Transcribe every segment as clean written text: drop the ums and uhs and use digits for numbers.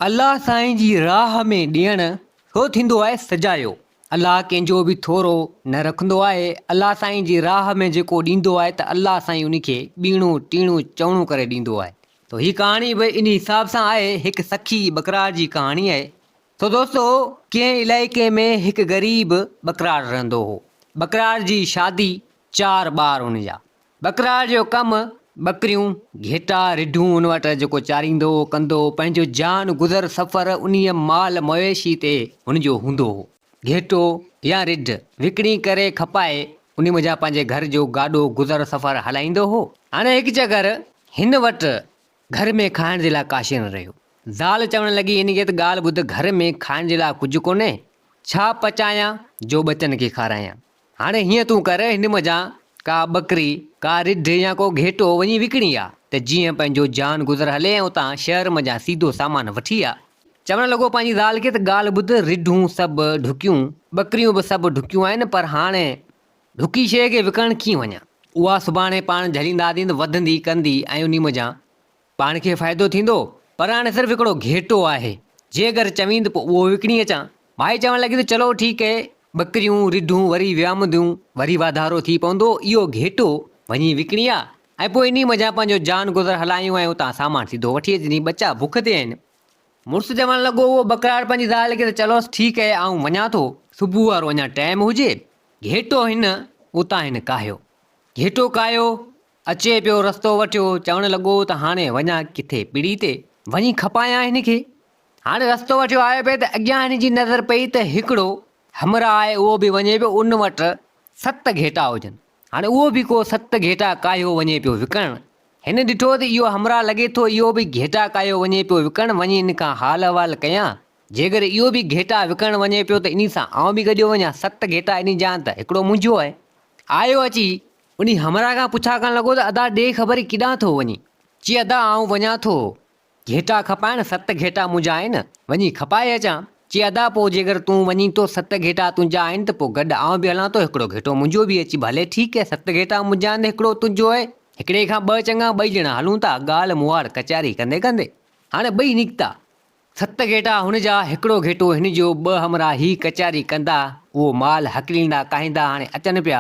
الله سائين جي راهه ۾ ڏيڻ سو ٿيندو آهي سجايو. الله ڪنهن جو به ٿورو نه رکندو آهي. الله سائين جي راهه ۾ جيڪو ڏيندو آهي ته الله سائين ان کي ٻيڻو ٽيڻو چئوڻو ڪري ڏيندو آهي. سو هي ڪهاڻي به انهي حساب سان آهي. هڪ سخي ٻڪرار جي ڪهاڻي آهي. سو دوستو ڪنهن علائقي ۾ هڪ غريب ٻڪرار رهندو هو. ٻڪرار جي شادي چار ٻار ان جا. ٻڪرار جو ڪم ٻڪريون، گهيٽا، رڍون ان وٽ جيڪو چاريندو هو، ڪندو هو، پنهنجو جان گذر سفر انهيء مال مويشي تي هن جو هوندو هو. گهيٽو يا رڍ وڪڻي ڪري کپائي انهي منجهان پنهنجي گهر جو گاڏو گذر سفر هلائيندو هو. هاڻي هڪ چڪر هن وٽ گهر ۾ کائڻ جي لاء ڪا شيء نه رهيو. زال چوڻ لڳي هن کي ته ڳالهه ٻڌ گهر ۾ کائڻ جي لاء ڪجهه ڪونهي، ڇا پچايان جو ٻچن کي کارايان. هاڻي هيئن تون ڪر، هن منجهان ڪا ٻڪري، ڪا رڍ يا ڪو گهيٽو وڃي وڪڻي آ ته جيئن پنهنجو جان گذر هلي ۽ اتان شهر منجهان سيڌو سامان وٺي آ. چوڻ لڳو پنهنجي زال کي ته ڳالهه ٻڌ، رڍون سڀ ڍڪيون، ٻڪريون به سڀ ڍڪيون آهن پر هاڻي ڍڪي شيء کي وڪڻڻ ڪيئن وڃان؟ اها سڀاڻي پاڻ جهلينداسين ته وڌندي ڪندي ۽ انهي منجهان پاڻ کي فائدو ٿيندو، پر هاڻي صرف هڪڙو گهيٽو آهي، جي اگر چوين ته پوء اهو وڪڻي اچان. مائي چوڻ لڳي ته چلو ٺيڪ اهي، ٻڪريون، رڍون وري ويامنديون، وري واڌارو ٿي پوندو، اهو گهيٽو وڃي وڪڻي آ ۽ پوء انهي منجهان پنهنجو جان گذر هلايون ۽ اتان سامان سيڌو وٺي اچ، جي ٻچا بک تي آهن. مڙس چوڻ لڳو اهو ٻڪرار پنهنجي زال کي ته چلوس ٺيڪ اهي، آئون وڃان ٿو، صبح وارو اڃا ٽائيم هجي، گهيٽو هن اتان هن ڪاهيو. گهيٽو ڪاهيو، اچي پيو رستو وٺيو، چوڻ لڳو ته هاڻي وڃان ڪٿي پڙي تي، وڃي کپايان هن کي. هاڻي رستو وٺيو آيو پئي ته اڳيان هن جي نظر پئي ته هڪڙو همراهه آهي اهو به وڃي پيو ان وٽ ست گهيٽا هجن. هاڻي اهو به ڪو ست گهيٽا ڪاهيو وڃي پيو وڪڻڻ. هن ڏٺو ته اهو همراهه لڳي ٿو اهو به گهيٽا ڪاهيو وڃي پيو وڪڻڻ وڃي هن کان حال احوال ڪيان. جيڪر اهو به گهيٽا وڪڻڻ وڃي پيو ته انهي سان آئون به گڏيو وڃان ست گهيٽا انهي جا آهن ته هڪڙو منهنجو آهي. آيو اچي انهي همراهه کان پڇا ڪرڻ لڳو ته ادا ڏي خبر ڪيڏانهن ٿو وڃين؟ چي ادا آئون وڃان ٿو گهيٽا کپائڻ، ست گهيٽا منهنجا آهن، وڃي کپائي اچان. چي ادا پوء جيڪر تون وڃين ٿو ست گهيٽا تنهنجا آهن ته پوء گڏ آئون به هلان ٿو هڪڙو گهيٽو منهنجو به اچي ڀلي ٺيڪ اهي ست گهيٽا منهنجا آهن هڪڙو تنهنجو اهي هڪڙي کان ٻه چڱا ٻئي ڄڻا هلون ٿا ڳالهه مهاڙ ڪچهري ڪندي ڪندي هاڻي ٻئي نڪتا. ست گهيٽا هن جا، هڪڙو گهيٽو هن جو، ٻه همراهه هي ڪچهري ڪندا، اهو مال هڪليندا ڪاهيندا هاڻي اچن پيا.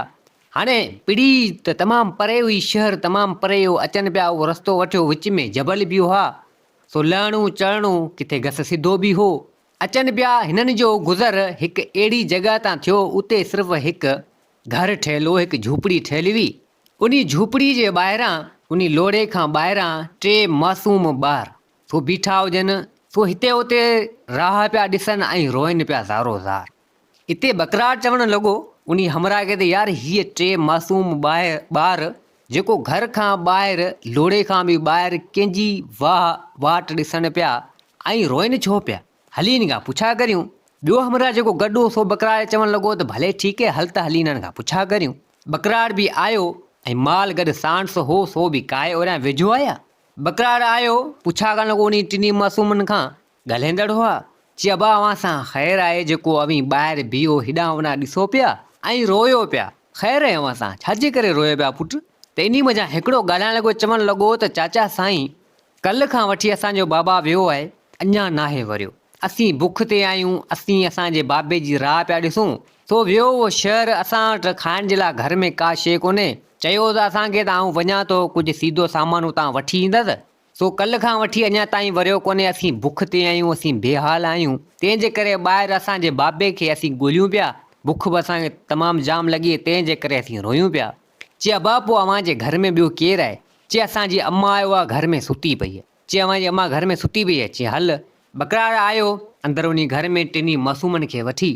هاڻي پڙي ته تمام پري هئي، شهر تمام پري هو، اچن پيا، اهو رستو وٺيو، وچ ۾ جبل به هئا، سو لهڻو چڙهڻو، ڪٿي گس سڌو به هو. اچن پيا، هنن جو گذر هڪ اهڙي جڳهه تان ٿيو، اتي صرف هڪ گهر ٺهيل هو، هڪ جهوپڙي ٺهيل هئي. انهي جهوپڙي جي ٻاهران، انهي لوڙهي کان ٻاهران ٽي معصوم ٻار، سو بيٺا هجن، سو هتي هتي راهه پيا ڏسن ۽ روئن پيا زارو زار. اتي ٻڪرار چوڻ لڳو انهي همراهه کي ته يار هيء ٽي معصوم ٻار جيڪو گهر کان ٻاهر لوڙهي کان به ٻاهر ڪنهن جي واهه واٽ ڏسن پيا ۽ روئن ڇو پيا؟ هلي هن کان پڇا ڪريون. ٻيو همراهه جيڪو گڏ هو سو ٻڪرار کي چوڻ لڳو ته ڀلي ٺيڪ هي هل ته هلي هنن کان پڇا ڪريون. ٻڪرار به آيو ۽ مال گڏ ساڻس هو سو به ڪاهي اوريان ويجهو آيا. ٻڪرار آيو، پڇا ڪرڻ لڳو انهي ٽنهي معصومن کان، ڳالهائيندڙ هئا. چي ابا اوهان سان خير آهي جيڪو اوهين ٻاهر بيهو هيڏانهن هوڏانهن ڏسو پيا ۽ رويو پيا، خير آهي اوهان سان، ڇا جي ڪري رويو پيا پٽ؟ ته انهي منجهان هڪڙو ڳالهائڻ لڳو چوڻ لڳو ته چاچا سائين ڪلهه کان وٺي اسان جو بابا ويو آهي اڃا ناهي وريو، اسين بک تي آهيون، اسين اسان جي بابي جي راهه پيا ڏسون، سو ويو اهو شهر اسان وٽ کائڻ جي لاء گهر ۾ ڪا شيء ڪونهي، چيو ته اسان کي ته آئون وڃان ٿو ڪجهه سيڌو سامان اتان وٺي ايندس، سو ڪلهه کان وٺي اڃا تائين وريو ڪونهي، اسين بک تي آهيون، اسين بي حال آهيون، تنهن جي ڪري ٻاهر اسان جي بابي کي اسين ڳوليون پيا، بک به اسان کي تمام جام لڳي، تنهن جي ڪري اسين رويون پيا. چي ابا پوء اوهان جي گهر ۾ ٻيو ڪير آهي؟ چي اسان جي اما آهي اها گهر ۾ ستي پئي آهي. چي اوهان جي اما گهر ۾ ستي پئي آهي؟ چي هل. ٻڪرار آيو، اندر وڃي گهر ۾ ٽنهي معصومن کي وٺي.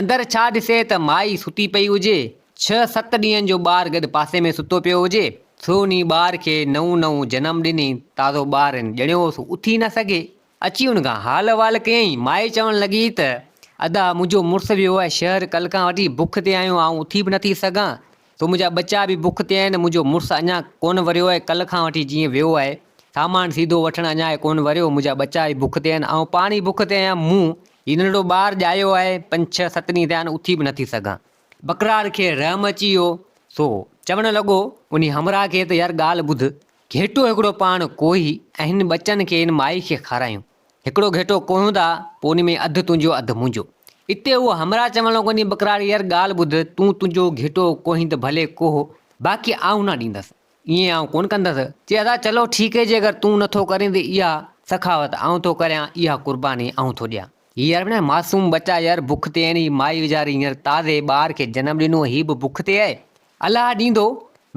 اندر ڇا ڏسي ته مائي ستي پئي هجي، ڇهه ست ڏينهن جو ٻار گڏ پاسي ۾ ستو پيو هجي، سو انهي ٻار کي نئون نئون جنم ڏني، تازو ٻار هن ڄڻيو هو سو اٿي نه سگهي. اچي ان کان حال احوال ڪيائين. مائي چوڻ لڳي ته ادا منهنجو مڙس ويو آهي شهر، ڪلهه کان وٺي بک تي آهيون، آئون اٿي به نٿي سگهان، سو منهنجا ٻچا به بک تي آهن، منهنجو مڙس اڃا ڪونه وريو آهي، ڪلهه کان وٺي جيئن ويو آهي، سامان سيڌو وٺڻ اڃا آهي ڪونه وريو، منهنجا ٻچا به بک تي آهن، آئون پاڻ ئي بک تي آهيان، مون هي ننڍڙو ٻار ڄايو آهي، پنج ڇهه ست ڏينهن ٿيا آهن، اٿي به نٿي سگهان. ٻڪرار کي رحم اچي ويو، سو چوڻ لڳو انهي همراهه کي ته يار ڳالهه ٻڌ، گهيٽو هڪڙو پاڻ ڪوهي ۽ هن ٻچن کي هن مائي کي کارايون. هڪڙو گهيٽو ڪوهيون ٿا، پوء ان ۾ اڌ تنهنجو اڌ منهنجو. اتي اهو همراهه چوڻ لڳو ني ٻڪرار يار ڳالهه ٻڌ، تون تنهنجو گهيٽو ڪوهين ته ڀلي ڪوهه، باقي آئون نه ڏيندس. ائين آئون ڪونه ڪندس. چي ادا چلو ٺيڪ هي جيڪر تون نٿو ڪرين ته اها سخاوت آئون ٿو ڪريان، اها قرباني آئون ٿو ڏيان. هي يار ڀيڻا معصوم ٻچا يار بک تي آهن، هي مائي ويچاري هينئر تازي ٻار کي جنم ڏنو هي به بک تي آهي. الله ڏيندو،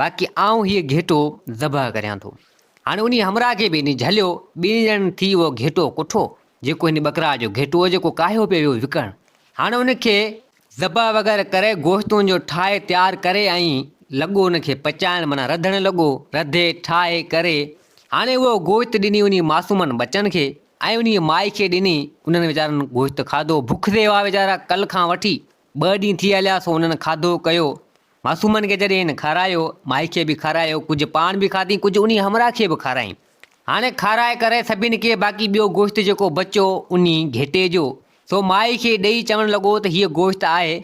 باقي آئون هيء گهيٽو ذبح ڪريان ٿو. هاڻي انهيء همراهه کي به انهي جهليو، ٻنهي ڄڻن ٿي اهو گهيٽو ڪٺو، جيڪو هن ٻڪراء جو گهيٽو هو، جيڪو ڪاهيو پئي ويو وڪڻڻ. هاڻي ان کي ذبح وغيره ڪري، گوشت ان جو ٺاهي تيار ڪري ۽ لڳو ان کي پچائڻ معنيٰ رڌڻ لڳو، رڌي، ٺاهي، ڪري، هاڻي اهو گوشت ڏني انهي معصومن ٻچن کي ۽ انهيء مائي کي ڏني، انهن ويچارن گوشت کاڌو، بک تي هئا ويچارا ڪل کان وٺي ٻه ڏينهن ٿي هليا سو انهن کاڌو ڪيو. معصومن کي جڏهن هن کارايو، مائي کي به کارايو، ڪجهه پاڻ به کاڌئين، ڪجهه انهي همراهه کي به کارايائين. هاڻي کارائي ڪري سڀني کي باقي ٻيو گوشت جيڪو بچيو انهي گهيٽي جو، سو مائي کي ڏئي چوڻ لڳو ته هيء گوشت آهي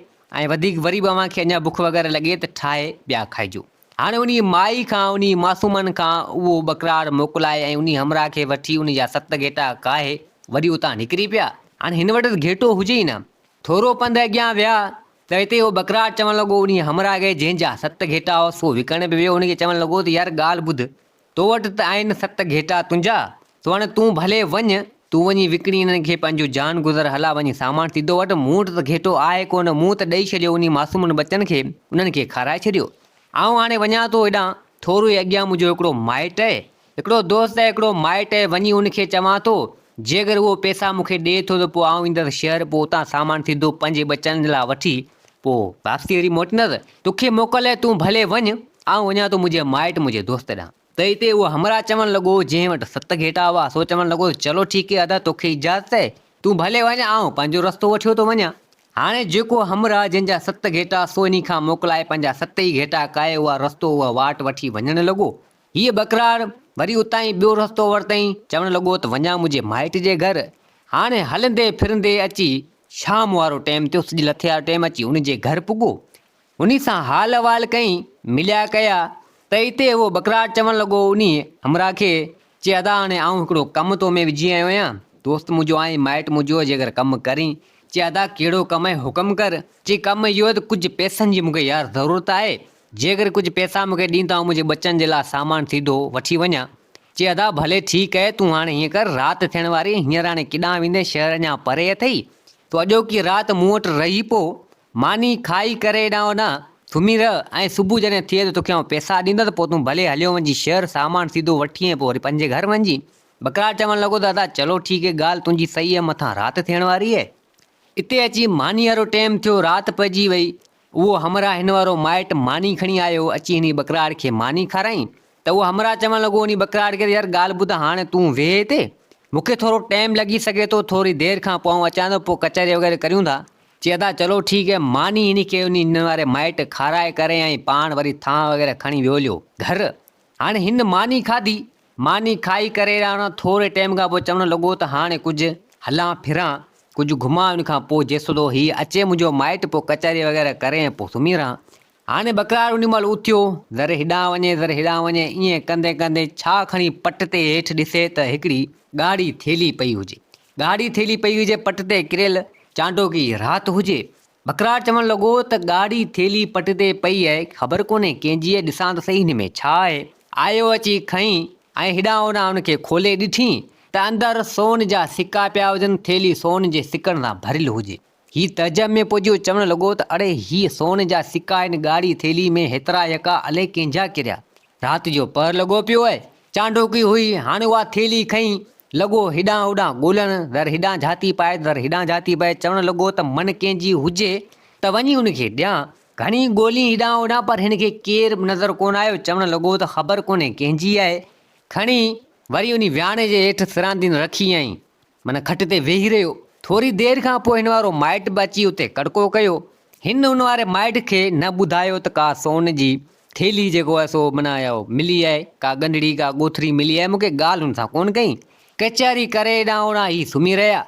۽ وڌيڪ وري به اوهان کي اڃا بک وغيره لڳي ته ٺاهي ٻيا کائجو. هاڻي انهي مائي کان انهي معصومن کان اهو ٻڪرار موڪلائي ۽ انهي همراهه کي وٺي انهي جا ست گهيٽا ڪاهي وري اتان نڪري پيا. هاڻي هن وٽ ته گهيٽو هجي ئي نه. ٿورو پنڌ اڳيان ويا ته اتي اهو ٻڪرار چوڻ لڳو انهيء همراهه کي جنهن جا ست گهيٽا هئا سو وڪڻڻ به ويو ان کي چوڻ لڳو ته يار ڳالهه ٻڌ تو وٽ ته آهن ست گهيٽا تنهنجا سو هاڻي تون ڀلي وڃ تون وڃي وڪڻي انهن کي پنهنجو جان گذر هلا وڃي سامان سيڌو وٺ مون وٽ ته گهيٽو آهي ڪونه مون ته ڏئي ڇڏيو انهي معصومن ٻچن کي انهن کي کارائي ڇڏيو آئون هاڻي وڃان ٿو هيڏانهن ٿورو ئي اڳيان منهنجو هڪڙو مائٽ آهي هڪڙو دوست آهي، هڪڙو مائٽ آهي، وڃي ان کي چوان ٿو، جي اگر اهو پئسا مون کي ڏئي ٿو ته پوء آئون ايندس شهر، پوء اتان سامان سيڌو پنهنجي ٻچن لاء وٺي، پوء واپسي وري موٽندس. توکي موڪل آهي، تون ڀلي وڃ، آئون وڃان ٿو منهنجي مائٽ منهنجي دوست ڏانهن. ته اتي اهو همراهه چوڻ لڳو، جنهن وٽ ست گهيٽا هئا، سو چوڻ لڳو ته چلو ٺيڪ آهي ادا، توکي اجازت آهي، تون ڀلي وڃ، آئون پنهنجو رستو وٺيو ٿو وڃان. هاڻي جيڪو همراهه جنهن جا ست گهيٽا، سو انهي کان موڪلائي پنهنجا ست ئي گهيٽا ڪاهي اها رستو اها واٽ وٺي وڃڻ لڳو. هيء ٻڪرار وري اتان ئي ٻيو رستو ورتائين، چوڻ لڳو ته وڃان منهنجي مائٽ جي گهر. هاڻي هلندي ڦرندي اچي شام وارو ٽيم ٿيو، سج لٿي وارو ٽيم اچي ان جي گهر پڳو. انهي سان حال احوال ڪيائين، مليا ڪيا ته اتي اهو ٻڪرار چوڻ لڳو انهيء همراهه کي، چي ادا هاڻي آئون هڪڙو ڪم تو ۾ وجهي آيو آهيان، دوست منهنجو آهين، مائٽ منهنجو آهين، جيڪر ڪم ڪرين. چي ادا ڪهڙو ڪم آهي، حڪم ڪر. چي ڪم اهو آهي ته ڪجهه پئسن جي مون کي يار ضرورت آهي، جيڪر ڪجهه پئسا مون کي ڏين ته آئون منهنجي ٻچن جي لاء سامان سيڌو وٺي وڃان. چي ادا ڀلي ٺيڪ آهي تون هاڻي هيئن ڪر رات ٿيڻ واري هينئر هاڻي ڪيڏانهن ويندين شهر اڃا پري اٿئي تون اڄوڪي رات مون وٽ رهي پو ماني کائي ڪري هيڏانهن هوڏانهن سمهي رهه ۽ صبح جڏهن ٿئي ته توکي آئون پئسا ڏيندس پوء تون ڀلي هليو وڃجين شهر سامان سيڌو وٺي ۽ پوء وري پنهنجي گهر وڃجين. ٻڪرار چوڻ لڳو ته ادا چلو ٺيڪ آهي ڳالهه تنهنجي صحيح آهي مٿان رات ٿيڻ واري آهي. اتي اچي ماني وارو ٽيم ٿيو رات پئجي وئي اهو همراهه هن وارو مائٽ ماني کڻي آيو، اچي هني ٻڪراڙ کي ماني کارائين ته اهو همراهه چوڻ لڳو انهي ٻڪراڙ کي ته يار ڳالهه ٻڌ هاڻي تون ويهه هتي، مون کي ٿورو ٽيم لڳي سگهي ٿو، ٿوري دير کان پوء آئون اچان ٿو پوء ڪچهري وغيره ڪريون ٿا. چي ادا چلو ٺيڪ هي، ماني هن کي انهي هن واري مائٽ کارائي ڪري ۽ پاڻ وري ٿانء وغيره کڻي ويو هليو گهر. هاڻي هن ماني کاڌي، ماني کائي ڪري راڻا ٿوري ٽيم کان پوء چوڻ لڳو ته هاڻي ڪجهه هلان ڦران، ڪجهه گهمان ان کان پوء جيسودو هي اچي منهنجو مائٽ پوء ڪچهري وغيره ڪري ۽ پوء سمهي رهان. هاڻي ٻڪرار انهي مهل اٿيو، ذري هيڏانهن وڃي ذري هيڏانهن وڃي ائين ڪندي ڪندي ڇا کڻي پٽ تي هيٺ ڏسي ته هڪڙي ڳاڙهي ٿيلهي پئي هجي. ڳاڙهي ٿيلهي پئي هجي پٽ تي ڪريل، چانڊوڪي رات هجي. ٻڪرار چوڻ لڳو ته ڳاڙهي ٿيلهي پٽ تي پئي آهي، خبر ڪونهي ڪنهن جي آهي، ڏسان ته سهي هن ۾ ڇا آهي. آيو اچي کنئي ۽ هيڏانهن هوڏانهن ان کي کولي ڏٺي ته اندر سون جا سڪا پيا هجن، ٿيلهي سون جي سڪن سان ڀريل هجي. هي تعجب ۾ پئجي ويو، چوڻ لڳو ته اڙي هي سون جا سڪا هن ڳاڙهي ٿيلهي ۾ هيترا يڪا الائي ڪنهن جا ڪريا. رات جو پهر لڳو پيو آهي. چانڊوڪي هئي، هاڻي اها ٿيلهي کنئي، لڳو هيڏانهن هوڏانهن ڳولڻ، ذر هيڏانهن جهاتي پائي، ذر هيڏانهن جهاتي پائي، چوڻ لڳو ته من ڪنهن جي هجي ته وڃي ان کي ڏيان. گهڻي ڳولي هيڏانهن هوڏانهن پر هن کي ڪير به نظر ڪونه آيو، چوڻ لڳو ته خبر ڪونهي ڪنهن جي آهي. کڻي وري انهي وياڻي جي هيٺ سراندين رکي ۽ معنيٰ کٽ تي ويهي رهيو. ٿوري دير کان پوء هن وارو مائٽ به اچي اتي ڪڙڪو ڪيو. هن ان واري مائٽ کي نه ٻڌايو ته ڪا سون جي ٿيلهي جيڪو آهي سو معنيٰ اهو ملي آهي، ڪا ڳنڍڙي ڪا ڳوٿري ملي آهي، مون کي ڳالهه هن سان ڪونه ڪئي. ڪچهري ڪري هيڏانهن هوڏانهن هي سمهي رهيا.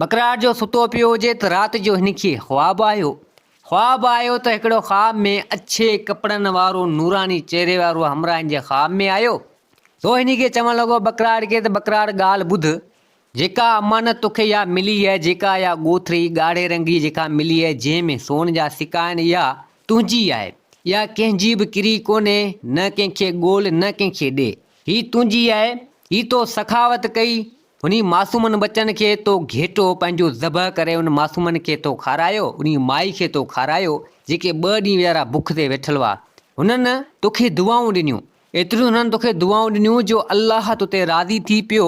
ٻڪراڙ جو ستو پيو هجي ته رات جو هن کي خواب آيو. خواب آيو ته هڪڙو خواب ۾ اڇي ڪپڙن وارو نوراني چهري وارو همراهه هن جي خواب ۾ آيو. سو هن کي چوڻ لڳو ٻڪراڙ کي ته ٻڪراڙ ڳالهه ٻڌ. جيڪا امانت توکي اها ملي آهي، جيڪا اها ڳوٿري ڳاڙهي رنگ جي جيڪا ملي آهي، جنهن ۾ سون جا سڪا آهن، اها تنهنجي آهي. اها ڪنهن جي به ڪري ڪونهي، نه ڪنهن کي ڳول، نه ڪنهن کي ڏي. هي تنهنجي آهي. هي تو سخاوت ڪئي، انهي معصومن ٻچن کي تو گهيٽو پنهنجو ذبح ڪري ان معصومن کي تو کارايو، انهي مائي کي تو کارايو، جيڪي ٻه ڏينهن ويچارا بک تي ويٺل هئا. هنن توکي دعائون ڏنيون. ايتريون هنن توکي دعائون ڏنيون جو الله تو تي راضي ٿي پيو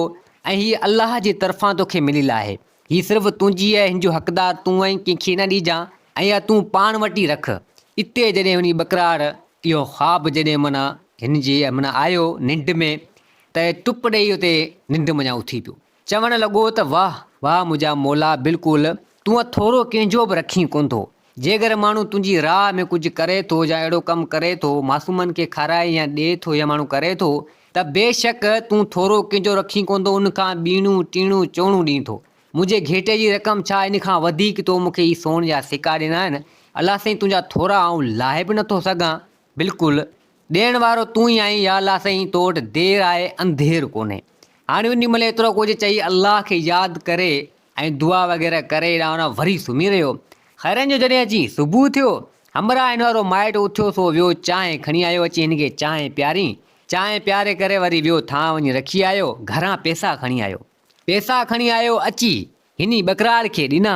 ۽ هيء الله جي طرفان توکي مليل آهي. هيء صرف تنهنجي آهي، هن جو حقدار تون آهين، ڪنهن کي نه ڏجان ۽ اها تون پاڻ وٽ ئي رک. اتي جڏهن انهي ٻڪراڙ اهو خواب جڏهن معنيٰ هن جي معنيٰ آيو ننڊ ۾ ته ٽپ ڏيئي اتي ننڊ منجهان اٿي پيو. چوڻ لڳو ته واهه واهه منهنجا مولا بلڪل تون ٿورو ڪنهن جو به رکين ڪونه ٿو. جيڪر ماڻهو تنهنجي راهه ۾ ڪجهه ڪري ٿو يا اهڙو ڪم ڪري ٿو، معصومن کي کارائي يا ڏئي ٿو يا ماڻهو ڪري ٿو ته بيشڪ تون ٿورو ڪنهن جو رکين ڪونه ٿو ان کان ٻيڻو ٽيڻو چئوڻو ڏين ٿو. منهنجي گهيٽي جي رقم ڇا ان کان وڌيڪ تو مون کي هي سون جا سڪا ڏنا آهن. الله سائين تنهنجا ٿورا آئون لاهي به نٿو سگهان. بلڪل ڏيڻ وارو تون ئي آهين يا الله سائين تو وٽ دير آهي انڌير ڪونهي. هاڻي انهي مهل ايترو ڪجهه چئي الله کي ياد ڪري ۽ دعا وغيره ڪري هيڏانهن وري سمهي رهيو. خيرن جو جڏهن اچي صبح ٿيو، همراهه هن وارو مائٽ اٿيو سو ويو چانهه کڻي آيو اچي هن کي چانهه پيارين. چانهه پياري ڪري وري ويو ٿانء وڃي رکي آيو، گهران پئسا کڻي آيو. پئسا کڻي آيو اچي هني ٻڪرار کي ڏنا.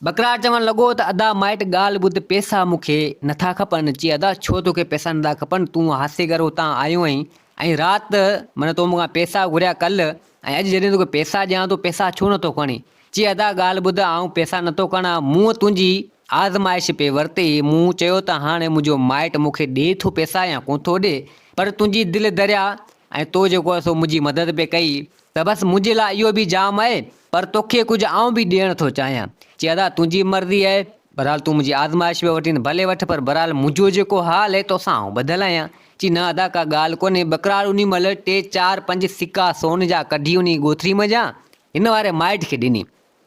ٻڪرار چوڻ لڳو ته ادا مائٽ ڳالهه ٻڌ پئسا مون کي نٿا کپن. چي ادا ڇو توکي پئسا نٿا کپن تون هاسيگر اتان آيو آهين ۽ رات معنيٰ تو مون کان پئسا گهريا ڪلهه ۽ اڄ جڏهن توکي پئسا ڏيان ٿو پئسا ڇو نٿو کڻين؟ چي ادا ڳالهه ٻڌ آئون پئسا نٿو کڻان مون تنهنجي آزمائش پئي ورتي مون چيو ته هاڻي منهنجو مائٽ مون کي ڏئي ٿو پئسا يا ڪونه ٿو ڏئي پر تنهنجي دل دريا ۽ تو جيڪو آهي سو منهنجي مدد پئي ڪئي ته بس منهنجي لاء اهو به جام آهي، پر توکي ڪجهه آئون به ڏيڻ ٿو چاهيان. چي ادا تنهنجي مرضي آهي، بهرحال تون منهنجي آزمائش پيو وٺين ته ڀلي وٺ پر بهرحال منهنجو جيڪو حال آهي توسان آئون ٻڌل آهيان. چي نه ادا ڪا ڳالهه ڪونهي، ٻڪرار انهي مهل ٽي چار پنج سڪا سون جا ڪڍي انهي ڳوٿري منجهان هن واري مائٽ کي ڏني.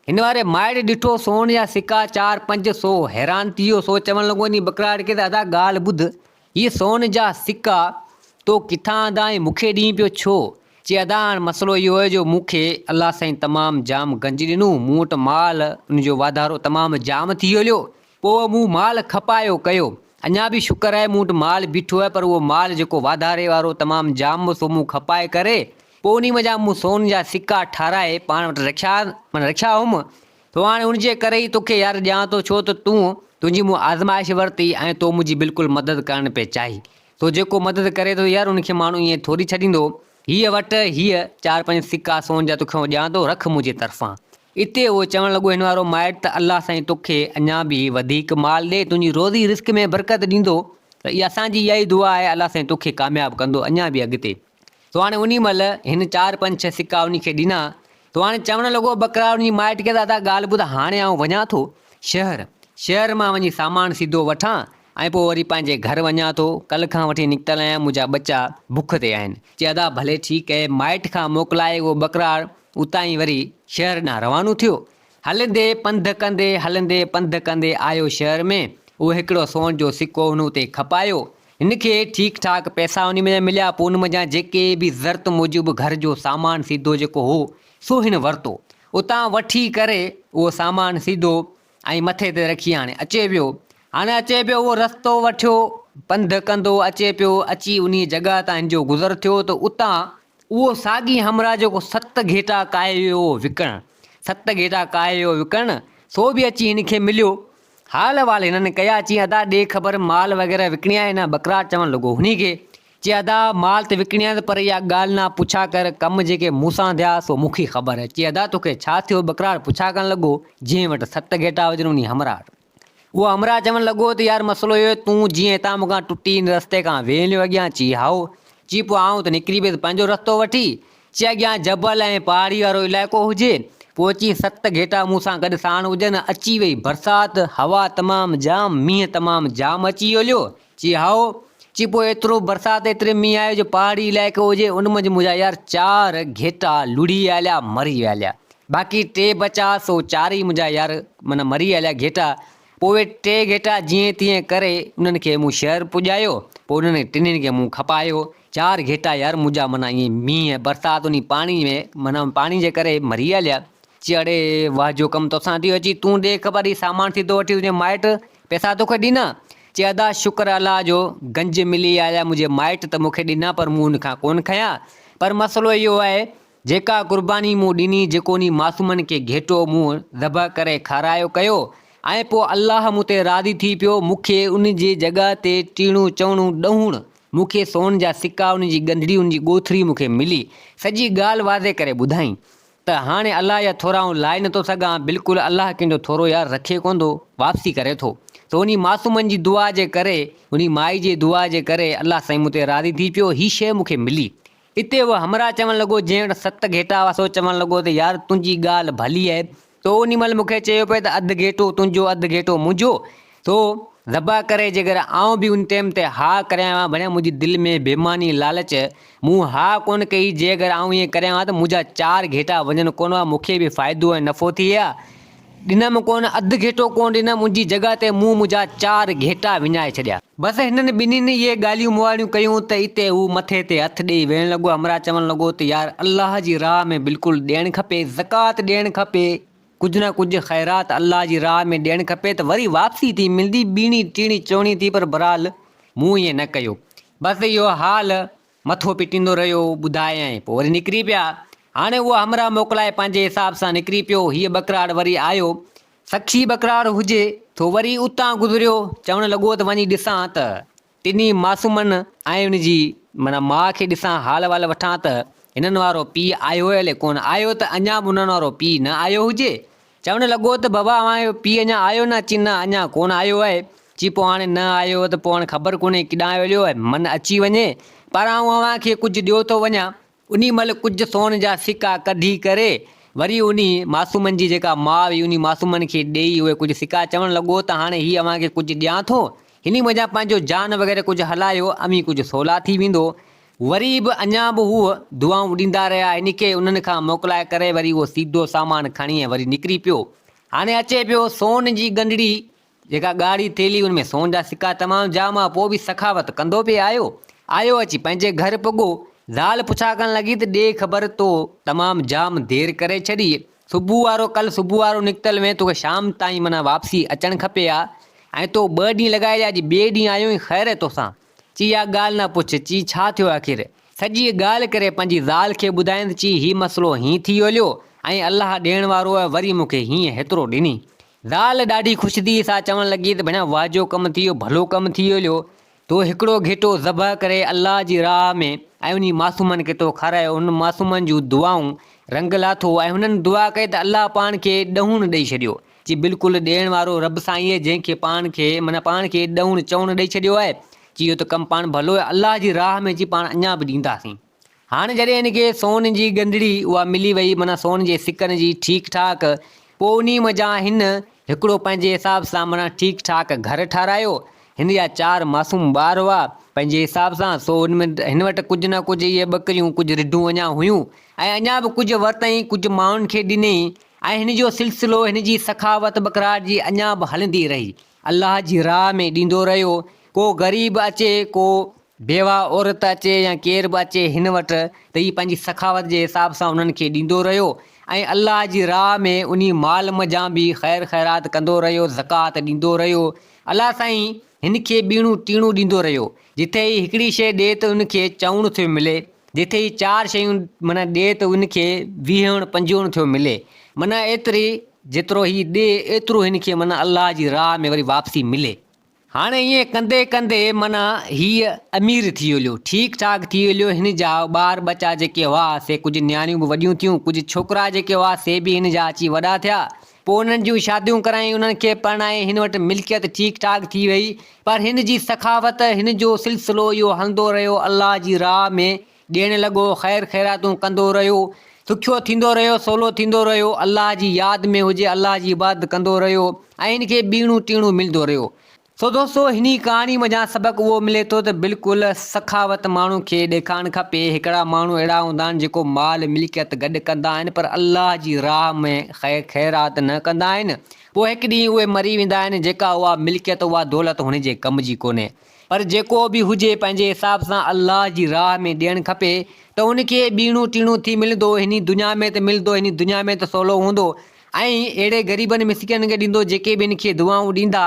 هن واري مائٽ ڏٺو سون جا سڪا چار پنج سو حيران ٿي ويو سو چوڻ لڳو انهي ٻڪرار کي ته ادا ڳالهه ٻڌ هي سون جا سڪا تو ڪٿان آندا ۽ مون کي ڏين پيو ڇو؟ چي ادا هاڻ مسئلو اهو آهي جو مون کي الله سائين تمام جام گنج ڏنو، مون وٽ مال ان جو واڌارو تمام جام ٿي هليو، پوء مون مال کپايو ڪيو، اڃا به شڪر آهي مون وٽ مال بيٺو آهي پر اهو مال جيڪو واڌاري وارو تمام جام هو سو مون کپائي ڪري پوء انهي منجهان مون سون جا سڪا ٺاراهي پاڻ وٽ رکيا معنيٰ رکيا هئم سو هاڻي ان جي ڪري ئي توکي يار ڏيان ٿو، ڇو ته تون، تنهنجي مون آزمائش ورتي ۽ تو منهنجي بلڪل مدد ڪرڻ پئي چاهي. سو جيڪو مدد ڪري ٿو يار ان کي ماڻهو ائين ٿوري ڇڏيندو. هيء وٺ، هيء چار پنج سڪا سون جا توکي آئون ڏيان ٿو، رک منهنجي طرفان. اتي اهو چوڻ لڳو هن وارو مائٽ ته الله سائين توکي اڃا به وڌيڪ مال ڏي، تنهنجي روزي رزق ۾ برڪت ڏيندو ته اسان جي اها ئي دعا آهي الله سائين توکي ڪامياب ڪندو اڃا به اڳتي. سو هاڻي انهي مهل هن چار پنج ڇهه سڪا انهي کي ڏنا. سو هاڻي چوڻ لڳو ٻڪرار انهي مائٽ کي ته ادا ڳالهه ٻڌ هاڻي آئون وڃان ٿو شهر. شهر مان وڃي سامان سيڌو وٺان ۽ پوء وري پنهنجي گهر وڃان ٿو. ڪلهه کان وٺي نڪتل آهيان منهنجا ٻچا بک تي آهن. چي ادا ڀلي ٺيڪ اهي. مائٽ کان موڪلائي اهو ٻڪرار اتان ئي وري شهر ڏانهن روانو ٿيو. هلندي پنڌ ڪندي هلندي پنڌ ڪندي آيو شهر ۾. اهو هڪڙو سون جو سڪو هن اتي کپايو. هن کي ٺيڪ ٺاڪ پئسا انهي منجهان مليا، پوء ان منجهان جيڪي به ضرورت موجب گهر جو سامان سيڌو جيڪو هو، سو هن ورتو. اتان وٺي ڪري اهو سامان سيڌو ۽ مٿي تي رکي هاڻي اچي پيو. هاڻي اچي پيو اهو رستو وٺيو، پنڌ ڪندو اچي پيو، اچي انهي جڳهه تان هن جو گذر ٿيو ته اتان اهو ساڳي همراهه جيڪو ست گهيٽا ڪاهي ويو هو وڪڻڻ، ست گهيٽا ڪاهي ويو هو وڪڻڻ، سو به اچي هن کي مليو. حال احوال هنن ڪيا، چيائين ادا ڏي خبر مال وغيره وڪڻي آهي نه؟ ٻڪرار چوڻ لڳو هني کي، چي ادا مال ته وڪڻي آهي پر اها ڳالهه نه پڇا ڪر، ڪم جيڪي مون سان ٿيا سو مون کي خبر. چي ادا توکي ڇا ٿيو؟ ٻڪرار پڇا ڪرڻ لڳو، جنهن وٽ ست گهيٽا هجن انهي همراهه وٽ. اهو همراهه چوڻ لڳو ته يار مسئلو اهو آهي تون جيئن هتان مون کان ٽٽي هن رستي کان ويهين اڳيان، چي هائو، چي پوء آئون ته نڪري پيس پنهنجو رستو وٺي، چي اڳيان جبل ۽ پهاڙي وارو علائقو هجي، پوء اچي ست گهيٽا مون سان گڏ ساڻ هجن، اچي وئي برسات، هوا تمام جام، مينهن تمام جام اچي هليو، چي هائو، چي پوء ايترو برسات ايتري مينهن آيو جو پهاڙي علائقو هجي، ان منجهه منهنجا يار چار گهيٽا لڙهي هليا مري هليا، باقي ٽي بچا سو چار ئي منهنجا يار معنيٰ مري هليا گهيٽا، پوء اهي ٽي گهيٽا جيئن تيئن ڪري انهن کي مون شهر پڄايو، پوء انهن ٽنهين کي مون کپايو. چار گهيٽا يار منهنجا معنيٰ ائين مينهن برسات انهي پاڻي ۾ معنيٰ پاڻي جي ڪري مري هليا. چي اڙي واهه جو ڪم توسان ٿيو اچي تون ڏي خبر هي سامان سيڌو وٺي تنهنجي مائٽ پئسا توکي ڏنا؟ چي ادا شڪر الله جو گنج ملي آيا منهنجي مائٽ ته مونکي ڏنا پر مون ان کان ڪونه کنيا پر مسئلو اهو آهي جيڪا قرباني مون ڏني جيڪو انهي معصومن کي گهيٽو مون ذبح ڪري کارايو ڪيو ۽ پوء الله مون تي راضي ٿي پيو مون کي ان جي جڳهه تي ٽيڻو چئوڻو ڏهوڻ مون کي سون جا سڪا، ان جي ڳنڍڙي، ان جي ڳوٿري مون کي ملي. سڄي ڳالهه واضح ڪري ٻڌائين ته هاڻي الله جا ٿورا آئون لائي نٿو سگهان، بلڪل الله ڪنهن جو ٿورو يار رکي ڪونه ٿو، واپسي ڪري ٿو. سو انهي معصومن جي دعا جي ڪري، انهي مائي جي دعا جي ڪري الله سائين مون تي راضي ٿي پيو، هي شيء مون کي ملي. اتي اهو همراهه چوڻ لڳو، جنهن وٽ ست گهيٽا هئا سو چوڻ لڳو ته يار تنهنجي ڳالهه ڀلي آهي، تو انهي مهل مون کي چيو پئي ته اڌ گهيٽو تنهنجو اڌ گهيٽو منهنجو، سو ذبح ڪري جيڪر آئون به ان ٽيم تي ها ڪريان ها ڀليان منهنجي دل ۾ بيماني لالچ مون ها ڪونه ڪئي جيڪر آئون ائين ڪريان ها ته منهنجا چار گهيٽا وڃن ڪونه ها مون کي به فائدو ۽ نفعو ٿئي ها ڏنم ڪونه اڌ گهيٽو ڪونه ڏنم ان جي جڳهه تي مون منهنجا چار گهيٽا وڃائي ڇڏيا. بس هنن ٻنهين اهي ڳالهيون مهاڙيون ڪيون ته اتي هو مٿي تي هٿ ڏيئي ويهڻ لڳو. همراهه چوڻ لڳو ته يار الله جي راهه ۾ بلڪل ڏيڻ کپي، زڪوات ڏيڻ کپي، ڪجهه نه ڪجهه خيرات الله جي راهه ۾ ڏيڻ کپي ته وري واپسي ٿي ملندي، ٻيڻي ٽيڻي چوڻي ٿي پر بهرحال مون ائين نه ڪيو. بس اهو حال مٿو پٽيندو رهيو، ٻڌايائين پوء وري نڪري پيا. هاڻي اهو همراهه موڪلائي پنهنجي حساب سان نڪري پيو. هيء ٻڪراڙ وري آيو. سخي ٻڪرار هجي ٿو وري اتان گذريو، چوڻ لڳو ته وڃي ڏسان ته ٽنهي معصومن ۽ ان جي معنيٰ ماء کي ڏسان حال احوال وٺان ته هنن وارو پيء آيو الائي ڪونه آيو ته اڃا به انهن وارو پيء نه آيو هجي. چوڻ لڳو ته بابا اوهان جو پيء اڃا آيو نه؟ چي نه اڃا ڪونه آيو آهي. چي پوء هاڻي نه آيو ته پوء هاڻي خبر ڪونهي ڪيڏانهن ويو آهي من اچي وڃي پر آئون اوهان کي ڪجهه ڏيو ٿو وڃان. انهي مهل ڪجهه سون جا سڪا ڪڍي ڪري وري انهي معصومن جي جيڪا ماء هئي انهي معصومن کي ڏيئي اهي ڪجهه سڪا چوڻ لڳو ته هاڻي هي اوهان کي ڪجهه ڏيان ٿو هني منجهان پنهنجو جان وغيره ڪجهه هلايو اوهين ڪجهه سولا ٿي ويندو. وري به اڃا به هو دعائون ڏيندا رهيا هن کي انهن کان موڪلائي ڪري وري اهو سيڌو سامان کڻي ۽ وري نڪري پيو. هاڻي اچي پيو سون جي ڳنڍڙي جيڪا ڳاڙهي ٿيلهي ان ۾ سون جا سڪا تمام جام هئا، پوء به سخاوت ڪندو پئي آيو. آيو اچي پنهنجي گهر پڳو. زال پڇا ڪرڻ لڳي ته ڏي خبر تو تمام جام دير ڪري ڇڏي. صبح وارو ڪل صبح وارو نڪتل هئين توکي شام تائين معنيٰ واپسي اچڻ کپي ها ۽ تو ٻه ڏينهن لڳائي ڇڏيا اڄ ٻئي ڏينهن آيو آهين خير آهي توسان. چي اها ڳالهه نه پڇ. چي ڇا ٿيو آخر؟ سڄي ڳالهه ڪري پنهنجي زال کي ٻڌائينس چي هي مسئلو هين ٿي هليو ۽ الله ڏيڻ وارو آهي وري مون کي هيئن هيترو ڏني. زال ڏاڍي خوش ٿي سا چوڻ لڳي ته ڀيڻا واهه جو ڪم ٿي ويو ڀلو ڪم ٿي هليو تو هڪڙو گهيٽو ذبح ڪري الله جي راهه ۾ ۽ انهي معصومن کي تو کارايو انهن معصومن جون دعائون رنگ لاٿو ۽ هنن دعا ڪئي ته الله پاڻ کي ڏهوڻ ڏئي ڇڏيو چي بلڪل ڏيڻ وارو رب سائين آهي جنهن کي پاڻ کي معنيٰ پاڻ کي ڏهوڻ چئوڻ ڏئي ڇڏيو آهي چي اهو ته ڪم پاڻ ڀلو آهي الله جي راهه ۾ چي پاڻ اڃا به ڏينداسين. هاڻ جڏهن هن کي سون جي ڳنڍڙي اها ملي وئي معنيٰ سون جي سڪن جي ٺيڪ ٺاڪ، پوء انهي منجهان هن هڪڙو پنهنجي حساب سان معنيٰ ٺيڪ ٺاڪ گهر ٺارايو. هن جا چار معصوم ٻار هئا پنهنجي حساب سان، سو ان ۾ هن وٽ ڪجهه نه ڪجهه اهي ٻڪريون ڪجهه رڍون اڃا هيون ۽ اڃا به ڪجهه ورتائين ڪجهه ماڻهن کي ڏنائين ۽ هن جو سلسلو هن جي سخاوت ٻڪرار جي اڃا به هلندي رهي. الله جي راهه ۾ ڏيندو رهيو. ڪو غريب اچي ڪو بيواهه عورت اچي يا ڪير به اچي هن وٽ ته هي پنهنجي سخاوت جي حساب سان انهن کي ڏيندو رهيو ۽ الله جي راهه ۾ انهي مال منجهان به خير خيرات ڪندو رهيو زڪوات ڏيندو رهيو الله سائين هن کي ٻيڻو ٽيڻو ڏيندو رهيو جٿي هي هڪڙي شيء ڏي ته ان کي چئوڻ ٿيو ملي جٿي هي چار شيون معنيٰ ڏي ته ان کي ويهڻ پنجوڻ ٿيو ملي معنيٰ ايتري جيترو هي ڏي ايترو هن کي معنيٰ الله جي راهه ۾ وري واپسي ملي. هاڻي ائين ڪندي ڪندي معنيٰ هيء امير ٿي هليو، ٺيڪ ٺاڪ ٿي هليو، هن جا ٻار ٻچا جيڪي هئا سي ڪجهه نياڻيون به وڏيون ٿيون، ڪجهه ڇوڪرا جيڪي هئا سي به هن جا اچي وڏا ٿيا، پوء انهن جون شاديون ڪرائين، انهن کي پرڻائي، هن وٽ ملڪيت ٺيڪ ٺاڪ ٿي وئي، پر هن جي سخاوت، هن جو سلسلو اهو هلندو رهيو، الله جي راهه ۾ ڏيڻ لڳو، خير خيراتون ڪندو رهيو، سکيو ٿيندو رهيو، سولو ٿيندو رهيو، الله جي ياد ۾ هجي، الله جي عبادت ڪندو رهيو ۽ هن کي ٻيڻو ٽيڻو ملندو رهيو. سو دوستو هني ڪهاڻي منجهان سبق اهو ملي ٿو ته بلڪل سخاوت ماڻهو کي ڏيکارڻ کپي، هڪڙا ماڻهو اهڙا هوندا آهن جيڪو مال ملڪيت گڏ ڪندا آهن پر الله جي راهه ۾ خير خيرات نه ڪندا آهن، پوء هڪ ڏينهن اهي مري ويندا آهن جيڪا اها ملڪيت اها دولت هن جي ڪم جي ڪونهي. پر جيڪو به هجي پنهنجي حساب سان الله جي راهه ۾ ڏيڻ کپي ته ان کي ٻيڻو ٽيڻو ٿي ملندو هني دنيا ۾ ته ملندو هني دنيا ۾ ته سولو هوندو ۽ اهڙي غريبن مسڪينن کي ڏيندو جيڪي به هن کي دعائون ڏيندا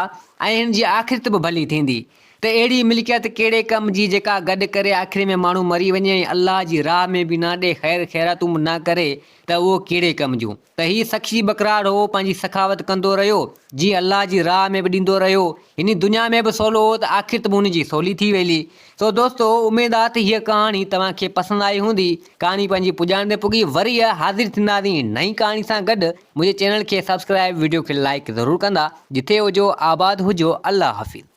۽ هن جي آخرت به ڀلي ٿيندي ته اهڙي ملڪيت ڪهڙي ڪم جي جيڪا گڏ ڪري آخري ۾ ماڻهو مري وڃي ۽ الله جي راهه ۾ به نه ڏي خير خيراتون به نه ڪري ته اهو ڪهڙي ڪم جون. ته هي سخي ٻڪراڙ هو، پنهنجي سخاوت ڪندو رهيو، جيئن الله جي راهه ۾ به ڏيندو رهيو، هن دنيا ۾ به سولو هو ته آخرت به هن جي سولي ٿي ويلي. سو دوستو اميد آ ته هيء ڪهاڻي توهان کي پسند آئي هوندي. ڪهاڻي پنهنجي پڄاڻي تي پڳي، وري حاضر ٿينداسين نئين ڪهاڻي سان گڏ. منهنجي چينل کي سبسڪرائب وڊيو کي لائيڪ ضرور ڪندا. جٿي هجو آباد هجو الله حافظ.